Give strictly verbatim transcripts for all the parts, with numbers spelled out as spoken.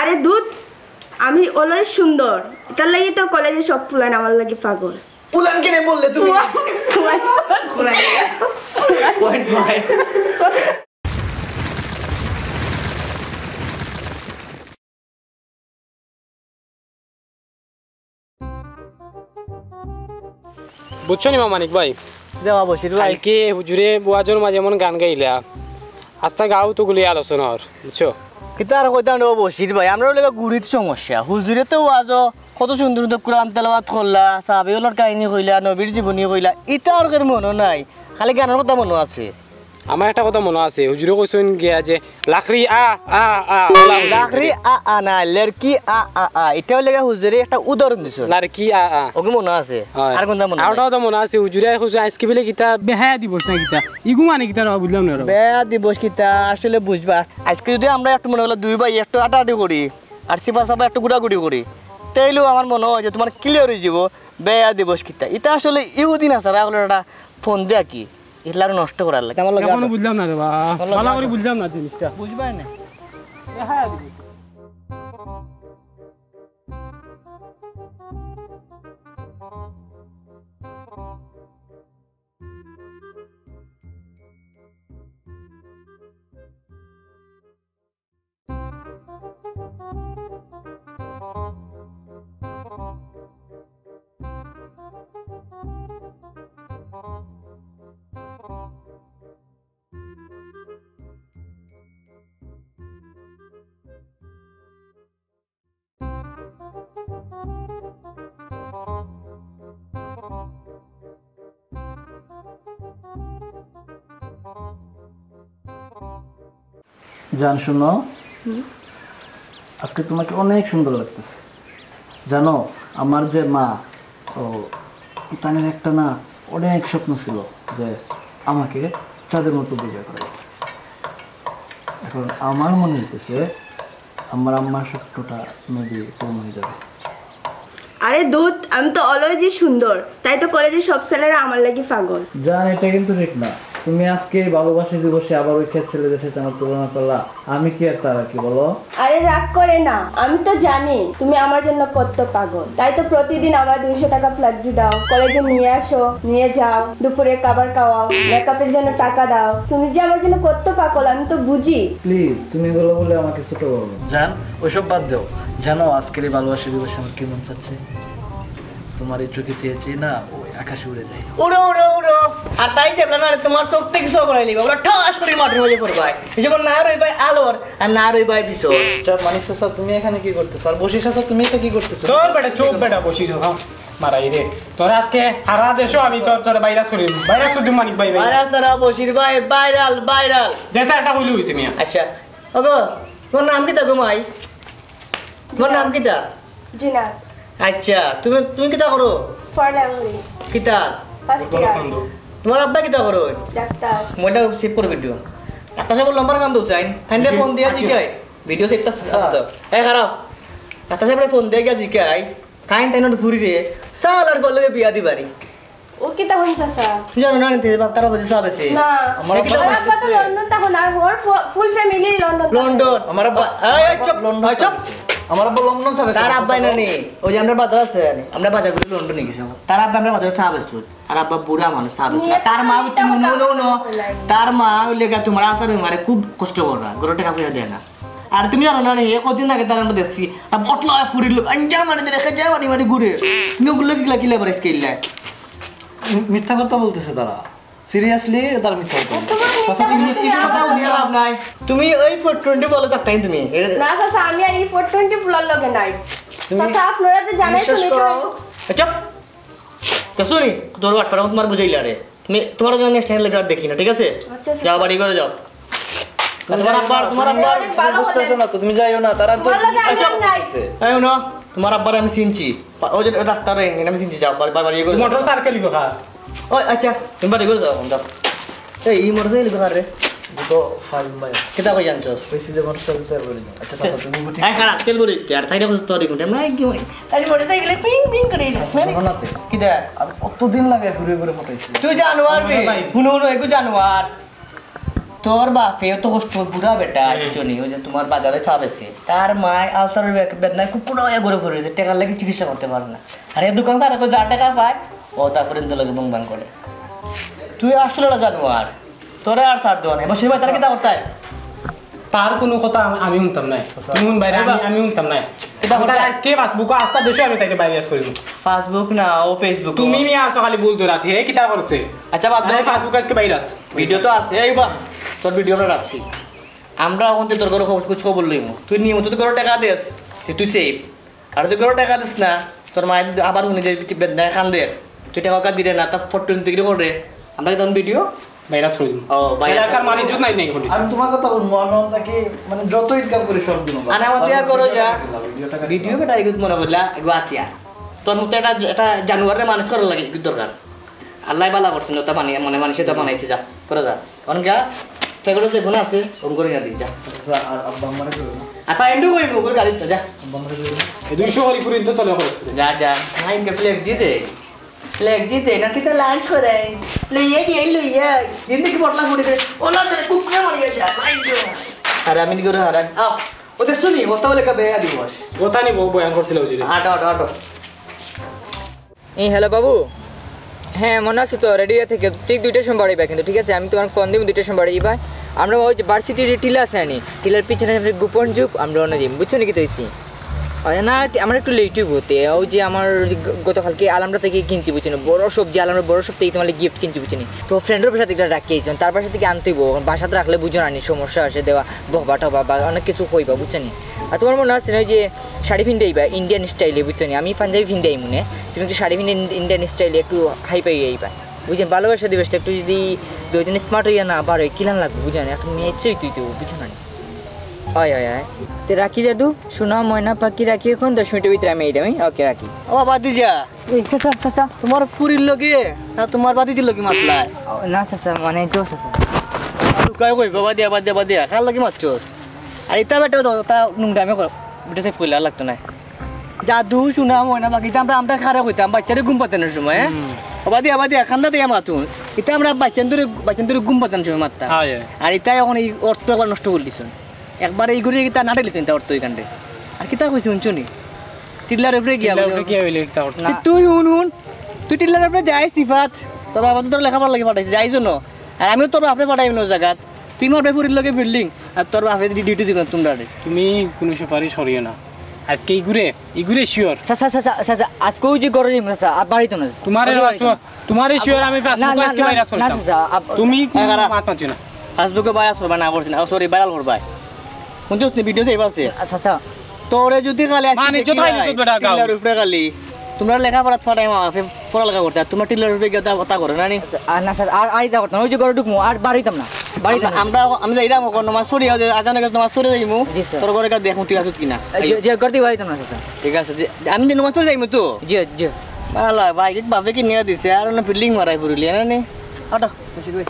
আরে দুধ, আমি always সুন্দর, এটার লাগি তো কলেজে সব ফুলান আমার লাগি পাগল। পুলান কেনে বললে তুমি? ফুলান, ফুলান, ফুলান। পয়েন্ট ভাই। বুঝছো নি বা মানিক ভাই? দেওয়া বসির ভাই। কালকে হুজুরে ওয়াজর মাঝে এমন গান গাইলা, আস্তা গাঁও তো গুলি আলোচনা অর, বুঝছো? কিন্তু আর কইতাম না ও বসির ভাই, আমরা লেগে গুড়িত সমস্যা। হুজুরে তো ওয়াজো কত সুন্দর সুন্দর কোরআন তেলাওয়াত করলা, সাহাবি ওলার কাহিনী কইলা, নবীর জীবনী কইলা, ইতা আর কেউ মনো নাই, খালি গানর কথা মনো আছে। আমার একটা কথা মনো আছে, হুজুরে কইছইন গিয়া যে লাকড়ি আ আ আ, ওলা হুজুর। লাকড়ি আ আ না, লড়কি আ আ আ, ইটা অইলে গিয়া হুজুরে একটা উদাহরণ দিছইন। লাকড়ি আ আ। ওগু মনো আছে? হয়। আর কোনটা মনো আর নাই? ওটা তো মনো আছে, হুজুরে কইছে আইজকে বিলে কিতা বেহায়া দিবস না কিতা, ইগু মানে কিতা রে বা, বুঝলাম না রে বা। বেয়া দিবস কিতা আসলে বুঝবা। আইজকে যদি আমরা একটু মনে অইলো দুই ভাই একটু আটাআটি করি, আর সিফা সাফা একটু গুড়াগুড়ি করি, তাইলেও আমার মনো অয় যে তুমার ক্লিয়ার অইযিবো বেয়া দিবস কিতা। ইতা আসলে ইহুদি নাসারা অকলর একটা ফন্দি আর কি, ইতলা আরো নষ্ট করার লাগি। আমার লগে এখনো আটো। বুঝলাম না রে বা, আমার লগে ভালো করে আটো। বুঝলাম না জিনিসটা। বুঝবায় না। জান, শুনো, আজকে তোমাকে অনেক সুন্দর লাগতেছে। জানো, আমার যে মা, ও, তানের একটা না অনেক স্বপ্ন ছিল যে আমাকে চাঁদের মতো বিয়ে করে। এখন আমার মনে হইতেছে আমার আম্মার স্বপ্নটা মেবি পূরণ হয়ে যাবে। আরে দুধ, আমি তো অলওয়েজই সুন্দর, তাই তো কলেজের সব ছেলেরা আমার লাগি পাগল। জান, এটা কিন্তু ঠিক না। তুমি আজকে এই ভালোবাসা দিবসে আবার ওই ক্ষেত ছেলেদের সাথে আমার তুলনা করলা। আমি কি আর তারা কি, বলো? আরে রাগ করে না, আমি তো জানি তুমি আমার জন্য কত পাগল, তাই তো প্রতিদিন আমার দুইশো টাকা ফ্ল্যাক্সি দাও, কলেজে নিয়ে আসো, নিয়ে যাও, দুপুরে খাবার খাওয়াও, মেকআপের জন্য টাকা দাও। তুমি যে আমার জন্য কত পাগল আমি তো বুঝি। প্লিজ, তুমি বলো বলে আমাকে ছোট করো না। জান, ওইসব বাদ দাও। জানো, আজকের এই ভালোবাসা দিবসে আমার কি মন চাচ্ছে? তোমার এই চোখে চেয়ে চেয়ে না ওই আকাশে উড়ে যাই। উড়ো, উড়ো, উড়ো। আর তাই দেখলে না, তোমার চোখ থেকে সব করাই নিবা। ওরা ঠাস করে মাটির মধ্যে পড়বায়। এই যেমন না রইবায় আলোর, আর না রইবায় বিচর। আচ্ছা, মানিক চাচা, তুমি এখানে কি করতেছো? আর বশির চাচা, তুমি এটা কি করতেছো? তোর বেটা চুপ বেটা, বশির চাচা মারাই রে। তোর আজকে হারা দেশও আমি তোর, তোর ভাইরাস করি, ভাইরাস করি মানিক ভাই, ভাই। ভাইরাস ধরা বশির ভাই, ভাইরাল, ভাইরাল। যে স্যার, এটা হইলে হইছে মিয়া। আচ্ছা, ওগো, তোমার নাম কিতা গো মাই? তোমার নাম কিতা? জি না। আচ্ছা, তুমি, তুমি কিতা করো? পড়ালেখা করি। কিতা? First year. তোমার আব্বা কিতা করো? ডাক্তার। মোবাইলটা সেভ করো ভিডিও। ডাক্তার সাহেব লম্বার কান দৌড়াইন। তাইলে ফোন দিয়া জিগাই। ভিডিও সেভটা আছে তো। এই খারাপ। ডাক্তার সাহেব ফোন দিয়া গিয়া জিগাই। তাইন তাইন ফুরি রে। সাল আর বললে বিয়া দিবারি। ও কিতা হইছে স্যার? তুই জানো না নিতে বাপ তারা বুঝে সাবে সে। না। আমার আব্বা আমার আব্বা তো লন্ডন তখন, আর ওর ফু-, ফুল ফ্যামিলি লন্ডন তখন। লন্ডন। আমার আব্বা এই, এই, চুপ, লন্ডন এই, চুপ। আমার আব্বা লন্ডন সাবে। তার আব্বাই না নি। ওই যে আমরা বাজার আছে জানি। আমরা বাজার করে লন্ডনে গেছি। তার আব্বা আমরা বাজারে সাবে সুর। আর আব্বা বুড়া মানুষ সাবে সুর। নিয়ে তার মা তো উঠতে নো নো নো। বললাম। তার মা ওই লেগা তোমার আচার বেমারে খুব কষ্ট করা। ঘরে টাকা পয়সা দেয় না। আর তুমি জানো না নি, এ কদিন আগে তার আমরা দেখছি। আর বটলা ফুরির লোক। আঞ্জা মানে রেখে যায় মাটি মাটি ঘুরে। তুমি ওগুলো কিলা কিলা বাড়ি কিনলে? মিথ্যা কথা বলতেছে তারা। সিরিয়াসলি, তারা মিথ্যা কথা বলতেছে। তোমার মিথ্যা আচ্ছা, তুমি কথা এই কথা উনি লাভ নাই। তুমি ওই ফোর টোয়েন্টি বলো থাকতাই তুমি। এর- না চাচা, আমি আর এই ফোর টোয়েন্টি ফুলার লগে নাই। চাচা, আপনারা তো জানাই বিশ্বাস শুনি করো। তো। এই চুপ। তা শুনি, তোর বাটপারা তোমার বুঝাইলা রে। তুমি, তোমার জন্য নেক্সট টাইম লেগে আর দেখি না, ঠিক আছে? আচ্ছা, আচ্ছা। যাও, বাড়ি করে যাও। আর তোমার আব্বার, তোমার আব্বার অনেক ভালো বুঝতেছো হলেন। না তো, তুমি যাইও না। তারা তো ভালো গান আচ্ছা, নাই। আছে। এই হুনো, তোমার আব্বারে আমি চিনছি। পা-, ওই যে ডাক্তার, এই, আমি চিনছি, যাও, বাড়ি, বাড়ি করে যাও। মোটর সাইকেল গো খা। ওই, আচ্ছা, তুমি বাড়ি করে যাও, যাও। এই, এই মোটর সাইকেল কোথায় রে? দুটো ফাইল ভাই। কিতা কই জানছস? বেশি যে মোটর সাইকেল তেল ভরে যাও। আচ্ছা, চাচা, তুমি বুঝি এই খারাপ, তেল ভরে দিতে আর তাই না বুঝতে পারি কোনটা। না, কি ভাই? এই মোটর সাইকেলে পিং পিং করে দিস। মানে, শোনো না তো। কিতা? আর কতদিন লাগে ঘুরে ঘুরে মোটাইছি? তুই জানোয়ার বে। ভাই। হুনো, হুনো, একটু জানোয়ার। তোর বাপে অত কষ্ট, বুড়া বেটা, বুঝছো নি? ওই যে তোমার বাজারে চা বেচে, তার মায় আলসারের বে-, বেদনায় কুকুরা হইয়া ঘরে পড়ে রয়েছে, টেকার লাগি চিকিৎসা করতে পারে না। আর এই দোকান তারা কই যা টেকা পায়, ও তারপরে ইন্দুর লগে বং বাং করে। তুই আসলে একটা জানোয়ার, তোরে আর ছাড় দেওয়া নাই। বসে ভাই, তারা কিতা করতে হয়? তার কোনো কথা আমি, আমি শুনতাম নাই। তুমি শুন বাইরে, আমি, আমি শুনতাম নাই। কিতা আমি তার করতে? আজকে Facebook-ও আস্তা দেশে আমি তাইকে বাইরে আস করিব। Facebook না, ও Facebook। তুমি নিয়ে আসো খালি ভুল ধরাতে, হে কিতা করছে? আচ্ছা, বাদ দাও। Facebook আজকে বাইরে আস। ভিডিও তো আছে। এই বা, তোর ভিডিও আমরা রাখছি। আমরা এখন তোর ঘরে খবর, খোঁজ খবর লইমু। তুই নিয়মিত তো ঘরে টাকা দেস, তুই, তুই সেফ। আর তুই ঘরে টাকা দিস না, তোর মায়ের আবার হুনি যে বেদনায় কান্দের। তুই টাকা দিলে না, তার ফটো নিতে গেলে করে। আমরা তখন ভিডিও ভাইরাস করি দিন। ও, ভাইরাস এলাকার করি। মানুষ নাই, নাই করিস। আমি তোমার কথা শুনবো, আমি ওখান থেকে মানে যত ইনকাম করি সব দিন। আর আমার দিয়া করো যা। ভিডিও বেটা এগুত মনে বললা, এগু আতিয়া। তোর মতো একটা, একটা জানোয়ারের মানুষ করার লাগে, এগুত দরকার। আল্লাহ বালা করছেন, ওটা বানিয়ে, মনে মানুষে তো বানাইছে, যা, করে যা। অনকা, ফেগড়ে যে গুণ আছে, অন করে না দিস, যা। আচ্ছা, আর আব্বা আম্মারে কইবো না? আপা এন্ডু কইবো, ওগুলো গাড়ি তো, যা। আব্বা আম্মারে কইবো না? এই দুইশো করি পুরি তো তলে করে। যা, যা। আইনকে ফ্লেক্স দি দে। ফ্লেক্স দি দে, না কিতা লাঞ্চ করে? লইয়া গিয়ে, লইয়া। জিন্দেগি বটলা ফুটি দে। ওলা দে, কুকুরে মারিয়া যা। মাই গো। আর আমি নিগরে হারাই। আও। ওদের শুনি, ও তাহলে কা বেয়া দিবস। কথা নিব, বয়ান করছিল ওই যে। আটো, আটো, আটো। এই, হ্যালো বাবু। হ্যাঁ, মনে আছে তো, রেডি হয়ে থেকে ঠিক দুইটার সময় বাড়িবা কিন্তু, ঠিক আছে? আমি তোমার ফোন দিব দুইটার সময় বাড়িবা। আমরা ওই যে ভার্সিটির টিলা আছে নি, টিলার পিছনে আমরা গোপন যুগ, আমরা অন্য দিন, বুঝছো নাকি তো হইছি? ওই না, তে-, আমার একটু লেট হইব, তে ওই যে আমার ওই যে গ-, গতকালকে আলামরা থেকে কিনছি, বুঝছো না? বড় সব যে আলামরা বড় সব থেকে তোমার গিফট কিনছি, বুঝছো নি? তো ফ্রেন্ডের সাথে একটা রাখি আইছি, তার বাসা থেকে আনতে হইব, বাসাত রাখলে বুঝো না নি, সমস্যা আছে, দেওয়া বহবা টহবা বা অনেক কিছু কইবা, বুঝছো নি? আর তোমার মনে আছে না ওই যে শাড়ি ফিন্দে আইবা ইন্ডিয়ান স্টাইলে, বুঝছো নি? আমি পাঞ্জাবি ফিন্দে আইমু নে, তুমি একটু শাড়ি ফিন্দে ইন-, ইন্ডিয়ান স্টাইলে একটু হাই পাই আইবা, বুঝছেন? ভালোবাসা দিবসটা একটু যদি দুইজন স্মার্ট হইয়া না বার হয়, কিলান লাগবো, বুঝছেন? একটা ম্যাচ হইতে হইতে, বুঝছো না? হয়, হয়, হয়। তে রাখি যাদু, শোনা ময়না পাখি, রাখি এখন দশ মিনিটের ভিতরে আমি এইটা, ওকে, রাখি। ও বাবা, দিজা। এই, চাচা, চাচা। তোমার ফুরির লগে না তোমার বাতিজির লগে মাতলায়? ও, না, চাচা, মানে, জো, চাচা। লুকাই কই, বাবা দিয়া, বাদ দিয়া, বাদ দিয়া। কার লগে মাতছস? আর ইতা বেটা তো, তা নুংডামে কর। বেটা সে কইলা লাগতো না। জাদু, শোনা ময়না পাখি, ইতা আমরা, আমরা খারে কইতাম, বাচ্চারে ঘুম পাতানোর সময়, হ্যাঁ? হুম। ও বাদ দিয়া, বাদ দিয়া, খান্দা দিয়া মাতুন। ইতা আমরা বাচ্চান ধরে, বাচ্চান ধরে ঘুম পাতানোর সময় মাততাম। হয়, হয়। আর ইতা এখন এই অর্থ একবার নষ্ট করে দিছন। একবার এই ঘুরে কিতা নাটে লিছেন তা অর্থ এখানটে। আর কিতা কইছে শুনছো নি? টিল্লার উপরে গিয়া টিল্লার বলে, উপরে গিয়া বলে কিতা করতে? না। তুই হুন হুন, তুই টিল্লার উপরে যাই সিফাত, তোর বাবা তো তোর লেখাপড়া লাগি পাঠাইছে, যাই জন্য। আর আমিও তোর বাপরে পাঠাইব না জাগাত। তুই মোর বাপরে ফুরির লগে ফিল্ডিং, আর তোর বাপরে ডি-, ডিউটি দিবেন তোমরা রে। তুমি কোনো সুপারিশ করিও না। আজকে ইগুরে, ইগুরে শিওর। চাচা, চাচা, চাচা, আজকে ওই যে ঘরে যাইমু, চাচা, আর বাড়িতে না, চাচা। তোমারে ওই যে বাড়িতে না। তোমার এই শিওর আমি না, Facebook-ও না, আজকে না, ভাইরাস না, করতাম। চাচা, আপ-, তুমি এ, খারাপ। মাত মানছি না। Facebook-ও ভাইরাস করবা না করছি না, ও, সরি, ভাইরাল করবা। শুনছস নি, ভিডিও সেভ আছে। আচ্ছা, আচ্ছা। তোরে যদি খালি আজকে মানে, দেখি যত নাই, আইছো বেটা, গাও। টিল্লার উপরে খালি। তোমরা লেখাপড়া ফাটাই মা, ফে-, পড়ালেখা করতে। আর তোমরা টিল্লার উপরে গিয়ে তা, তা করো না নি? আচ্ছা, আর না, স্যার, আর, আর ইতা করতাম না। ওই যে ঘরে ঢুকমু, আর বাড়িতাম না। বাড়িতাম আমরা, না। আমরা যাইরাম ওখান, নমাজ পড়িয়া দে, আজানে গেছে নমাজ পড়ে যাইমু। জি, স্যার। তোর ঘরে গিয়ে দেখমু তুই আছত কিনা। এই যে, যে ঘর থেকে বাড়িতাম না, স্যার। ঠিক আছে, যে, আমি যে নমাজ পড়ে যাইমু তো? জি, জি। আল্লাহ, ভাই, কি ভাবে কি নিয়ে দিছে? আর অন্য ফিল্ডিং মারাই ফুরিলি, না নি? আটো, মুর্শিদ ভাই।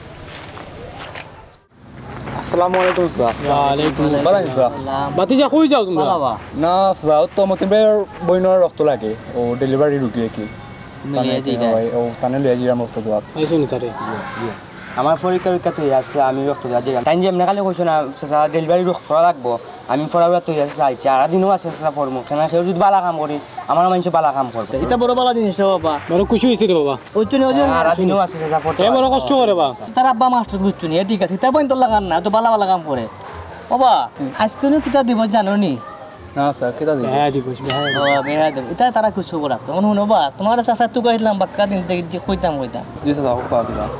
আসসালামু আলাইকুম, স্যার। ওয়ালাইকুম আসসালাম। ভালা আছইন, স্যার? ভাতিজা, কই যাও তোমরা? ভালা বা। না, স্যার, ও তো মতিন ভাইর বইনর রক্ত লাগে। ও ডেলিভারি রুগী আর কি। মিলিয়ে তানে দিরা। হয়, ও তানে লইয়া যাইরাম রক্ত দেওয়াত। আইছো নি তারে? জি, জি। আমার পরীক্ষা টরীক্ষা তো আছে, আমি রক্ত দেওয়াত যাইরাম। তাইন যে এমনি খালি কইছো না, চাচা, ডেলিভারি রক্ত করা লাগবো। আমি পড়াউরা তো আছে, চাইছি। আর দিনও আছে, চাচা, পড়মু। কেন কেউ যদি ভালা কাম করি, আমার মানুষে ভালা কাম করবো। এটা বড় ভালা জিনিস রে বাবা। বড় খুশি হইছি রে বাবা। ওই জন্য, ওই জন্য আর দিনও আছে, চাচা, পড়তে এ বড় পারবো। কষ্ট করে বা। তার আব্বা মাস্টার বুঝছো নি, এ ঠিক আছে। ইতা বইন তো লাগান না, তো ভালা ভালা কাম করে। বাবা, আজকে নু কিতা দিবস জানো নি? না, স্যার, কিতা দিবস? বেহায়া দিবস, বেহায়া দিবস। ও, বেহায়া দিবস। ইতা তারা খুশি করে রাখতো। এখন হুনো বা, তোমার চাচা তুকাইছিলাম বাক্কা দিন থেকে যে কইতাম, কইতাম। জি, স্যার, হোক, পাওয়া দিলাম।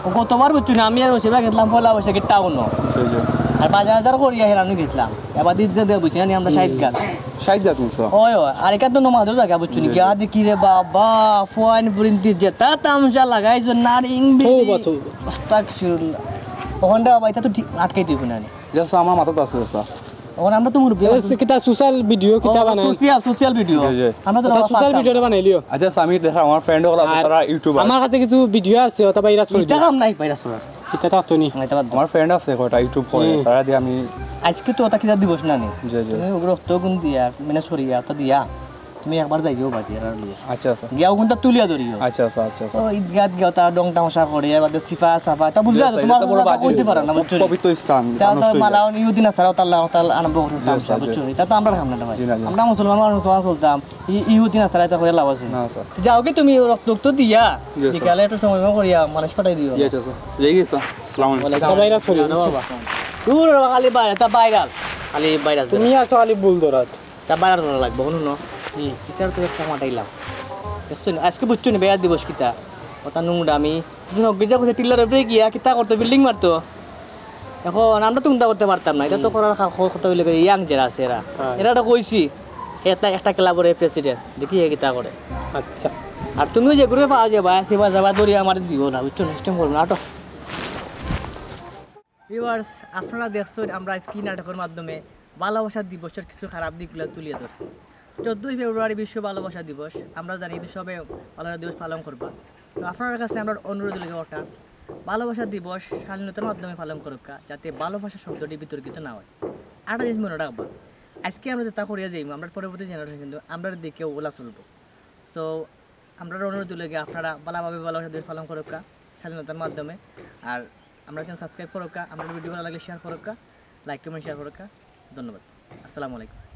ও কতবার বুঝছো না, আমি আর বসে গেছিলাম পয়লা বৈশাখে টাউনো। জি, জি। আর বাজার হাজার করিয়া হেরানো গেছিলাম। এবার দিতে দে বুঝছি, জানি আমরা হুম। ষাট গাছ। ষাট গাছ, স্যার। ওই, ওই, আর এখান তো নমাজের জায়গা বুঝছো নি? জি, জি। গিয়া দেখি রে বাবা, ফোয়াইন ফুরিন্তি যেটা তামশা লাগাইছে, নারিং বিড়ি। তৌবা, তৌবা। আস্তাগফিরুল্লাহ। ওখানটা বাবা, এটা তো ঠিক আটকাই দিব না নি। জি, স্যার, আমার মাথাত আছে, স্যার। ওখানে আমরা তো মুরব্বি এ, আছি। সে কিতা সোশ্যাল ভিডিও কিতা ও, বানাই? Social, social video. জি, জি। আমরা তো এটা বাবা সোশ্যাল পারতাম ভিডিওটা না। বানাইলিও। আচ্ছা, স্যার, আমি দেখা আমার ফ্রেন্ড হকল আছে, আর তারা ইউটিউবার। আমার কাছে কিছু ভিডিও আছে, ওটা ভাইরাস করে ইটা দিও। কাম নাই ভাইরাস করার। ইটা তো আতো নি। না, ইটা বাদ দাও। আমার ফ্রেন্ড আছে কয়টা ইউটিউব করে, হুম। তারা দিয়ে আমি আজকে তো ওটা কিতা দিবস না নি? জি, জি। তুমি ওগুলো রক্ত গুণ দিয়া, মানে ছড়িয়া, ওটা দিয়া। তুমি একবার যাইও বাজি এরার লগে। আচ্ছা আচ্ছা গিয়া ওখানটা তুলিয়া ধরিও। আচ্ছা আচ্ছা আচ্ছা আচ্ছা। ওই গাত গিয়া তার ডং তামাশা করে, এবার সিফা সাফা, তা বুঝলা তো, তোমার বড় কথা বাজি কইতে হইব। পারো না, বুঝছো নি? পবিত্র স্থান, তা নষ্ট তো হয়ে মালা যায়। অন ইহুদি নাসারা তার লা-, তার আরম্ভ করছে জি, তামাশা, স্যার, জি। বুঝছো নি? তা তো আমরা খাম না, ভাই। জি, না, জি। আমরা মুসলমান মানুষ, মুসলমান চলতাম। ই-, ইহুদি নাসারা তো করে লাভ আছে। না, স্যার। যাও কি তুমি রক্ত রক্ত দিয়া জি, স্যার। বিকালে একটু সময় করিয়া মানুষ পাঠাই দিও। জি, আচ্ছা স্যার। যাই গেছে। আসসালামু আলাইকুম। তা ভাইরাস করি। না, না, বাবা। দূর রে বাবা, খালি বাইরে, তা ভাইরাল। খালি ভাইরাল। তুমি আছো খালি ভুল ধরাত। তা বাইরে করা লাগবে, শুনো না। বিচার তো একটা মাতাইলাম। দেখছো নি? আজকে বুঝছো নি, বেয়ার দিবস কিতা? ওটা নোংরামি। তুমি হক গিজা কইছে টিল্লার উপরে গিয়া কিতা করতো, বিল্ডিং মারতো। এখন আমরা তো উন্দা করতে পারতাম না, এটা তো করার খা-, খ-, কথা হইলে ইয়াং যারা আছে এরা। হ্যাঁ। এরা একটা কইছি, এটা একটা ক্লাবের প্রেসিডেন্ট, দেখি এ কিতা করে। আচ্ছা। আর তুমিও যে গ্রুপে পাওয়া যাবা, সেবা যাবা ধরি আমার দিব না, বুঝছো? সিস্টেম করবো না, আটো। ভিউয়ার্স, আপনারা দেখছেন আমরা আজকে নাটকের মাধ্যমে ভালোবাসা দিবসের কিছু খারাপ দিকগুলো তুলিয়ে ধরছি। চোদ্দোই ফেব্রুয়ারি বিশ্ব ভালোবাসা দিবস, আমরা জানি যে সবে ভালোবাসা দিবস পালন করবা। তো আপনার কাছে আমরা অনুরোধ লেগে ওঠা, ভালোবাসা দিবস শালীনতার মাধ্যমে পালন করুক্কা, যাতে ভালোবাসা শব্দটি বিতর্কিত না হয়। আরেকটা জিনিস মনে রাখবা, আজকে আমরা যেটা করিয়া যাইব, আমরা পরবর্তী জেনারেশন কিন্তু আমরা দেখে ওলা চলবো। সো আমরা অনুরোধ লেগে আপনারা ভালোভাবে ভালোবাসা দিবস পালন করুক্কা শালীনতার মাধ্যমে। আর আমরা চ্যানেল সাবস্ক্রাইব করুক্কা, আমরা ভিডিও ভালো লাগলে শেয়ার করুক্কা, লাইক কমেন্ট শেয়ার করুক্কা। ধন্যবাদ, আসসালামু আলাইকুম।